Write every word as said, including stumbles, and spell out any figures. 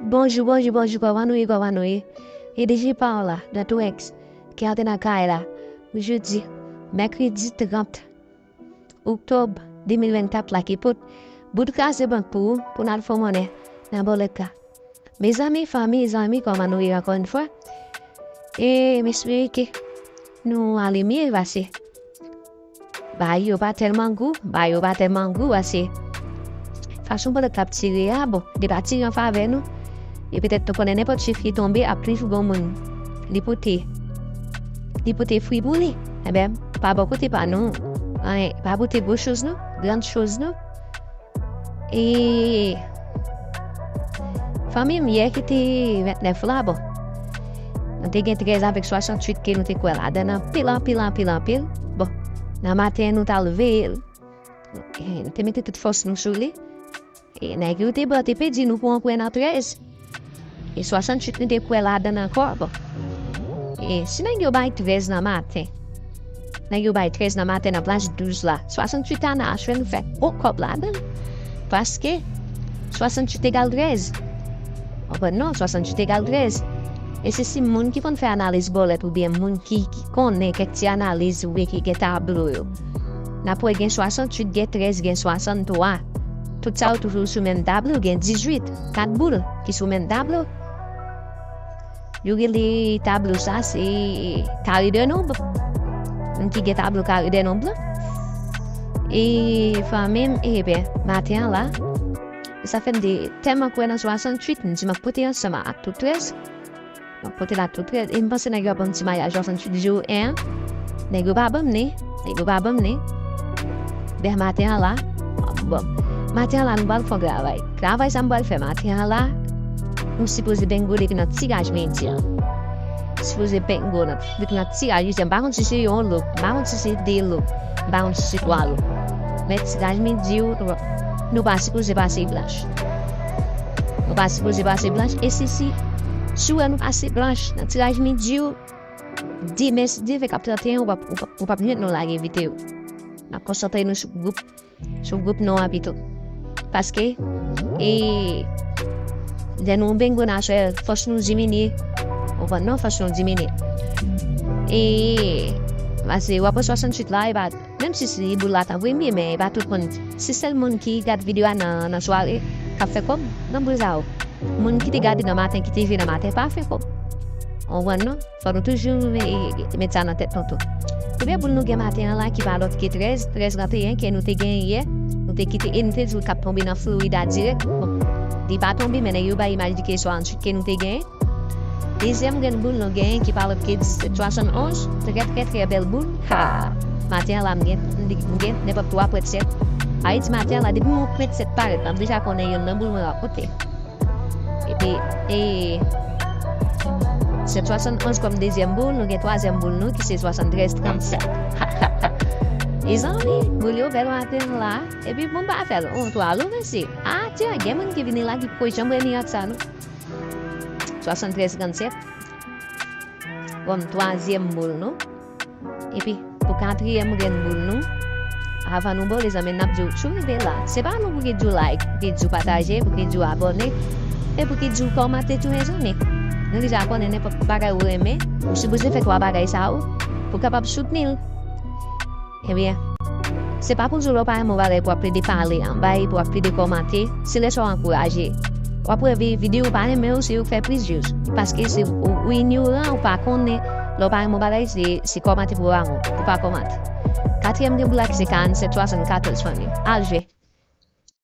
Bonjou, bonjou, bonjou, kòman nou ye, kòman nou ye? E D J Paola, nan Tourex, ki ate nan kay la, pou jodi, mèkredi trant oktòb de mil vennkat la, ki pot bout kraze bank pou ou, pou n al fè monnen nan bòlèt la. Mezanmi, fanmi, zanmi, kòman nou ye ankò yon fwa? E m espere ke nou ale mye pase. Bagay yo pa tèlman gou, bagay yo pa tèlman gou, pase fason bòlèt la ap tire a, bon, li pa tire an favè nou. E petèt nou konnen nenpòt chif ki tonbe ap toujou gon moun li pote, li pote fwi pou li. Enben, pa bò kote pa nou, anyen, pa pote gwo choz nou, grann choz nou. E fanmi m yè ki te vennèf la, bon, nou te gen trèz avèk swasanntuit ke nou te kwè ladan l anpil, anpil, anpil, anpil. Bon, nan maten nou t al veye l. E, nou te mete tout fòs nou sou li. E nèg yo te ba, te pedi nou pou yon kwen nan trèz. E swasanntuit nou te kwè ladan l ankò. Bon. E si nèg yo bay trèz nan maten, nèg yo bay trèz nan maten nan plas douz la, swasanntuit an achwe, nou fè on kòb ladan l. Paske swasanntuit egal trèz. Konprann non, swasanntuit egal trèz. E se si moun ki konn fè analiz bòlèt oubyen moun ki, ki konnen kèk ti analiz oubyen ki gen tablo yo. N ap wè gen swasanntuit, gen trèz, gen swasanntwa. Tout sa yo toujou sou menm tablo, gen dizuit, kat boul ki sou menm tablo. Yo rele tablo sa, se carré de nombre. Moun ki gen tablo carré de nombre la. E fanmi m, e ben, maten an la, e sa fè m te tèlman kwè nan swasanntuit, m di m ap pote ansanm ak tout trèz. M ap pote l ak tout trèz. E m panse nèg yo ap ban m ti mayaj swasanntuit jou, en. Nèg yo pa ban m li. Nèg yo pa ban m li. Dè maten an la, bon. Maten an la, nou pral fè yon travay. Travay sa m pral fè maten an la, nou sipoze bengo depi nan tiraj midi an. Sipoze bengo nan, depi nan tiraj midi an. M pa konn si se yon lo, m pa konn si se de lo, m pa konn si se twa lo. Men tiraj midi yo, nou pa, nou pa sipoze pase blanch. Nou pa sipoze pase blanch. E si, si, si w wè nou pase blanch nan tiraj midi yo, demen, si Dye vle, k ap tranteyen, ou p ap, ou p ap, ou p ap jwenn nou lage videyo. N ap konsantre nou sou gwoup, sou gwoup nou an pito. Paske, e, lè nou bengo nan aswè, fòs nou diminye. Ou konprann non, fòs nou diminye. E, pase, w ap wè swasanntuit la, e pa, menm si se boul la t an premye, men e pa tout moun. Se sèl moun ki gad videyo a nan, nan sware k ap fè kòb nan boul sa yo. Moun ki te gade nan maten, ki te jwe nan maten, pa fè kòb. Ou konprann non? Fò nou toujou, e, e, met sa nan tèt nou tou. Premye boul nou gen maten an la, ki pa lòt ke trèz, trèz trannteyen ke nou te genyen yè, nou te kite, e nou te di w k ap tonbe nan Florida dirèk. Bon, li pa tonbe, men nèg yo bay imaj li ke swasanntuit ke nou te genyen. Dezyèm grenn boul nou genyen ki pa lòt ke disèt swasannonz, trè, trè, trè bèl boul. Ha! Maten an la, m gen, m gen nenpòt twa pwent sèt. Sa vle di maten an la, depi m wè pwent sèt parèt la, m deja konnen youn nan boul mwen rakonte. Epi, e, sèt swasannonz kòm dezyèm boul, nou gen twazyèm boul nou, ki se swasanntrèz trannsèt. Mezanmi, boul yo bèl maten la. Epi, bon, pa fè l, on twa lo, mesye. A, tya, gen moun ki vini la ki poko janm wè mirak sa, non. Swasanntrèz trannsèt. Kòm twazyèm boul nou. Epi, pou katriyèm grenn boul nou, avan nou bòle, zanmi, n ap di w, si w rive la, se pa nou pou ki di w like, pou ki di w pataje, pou ki di w abòne, e pou ki di w kòmante tou, mezanmi. Nou deja konnen nenpòt bagay ou renmen, ou sipoze fè twa bagay sa yo pou w kapab soutni l. Ebyen, se pa pou di w lè w pa renmen yon bagay pou w ap plede pale anba e pou w ap plede kòmante, se lè sa w ankouraje. W ap wè vi-, videyo ou pa renmen yo, se yo k fè plis views. Paske se ou, ou inyoran, ou pa konnen. Lè w pa renmen yon bagay, se, se kòmante pou w pa, pou w pa kòmante. Katriyèm gen boul la ki se karannsèt swasannkatòz, fanmi. Al jwe.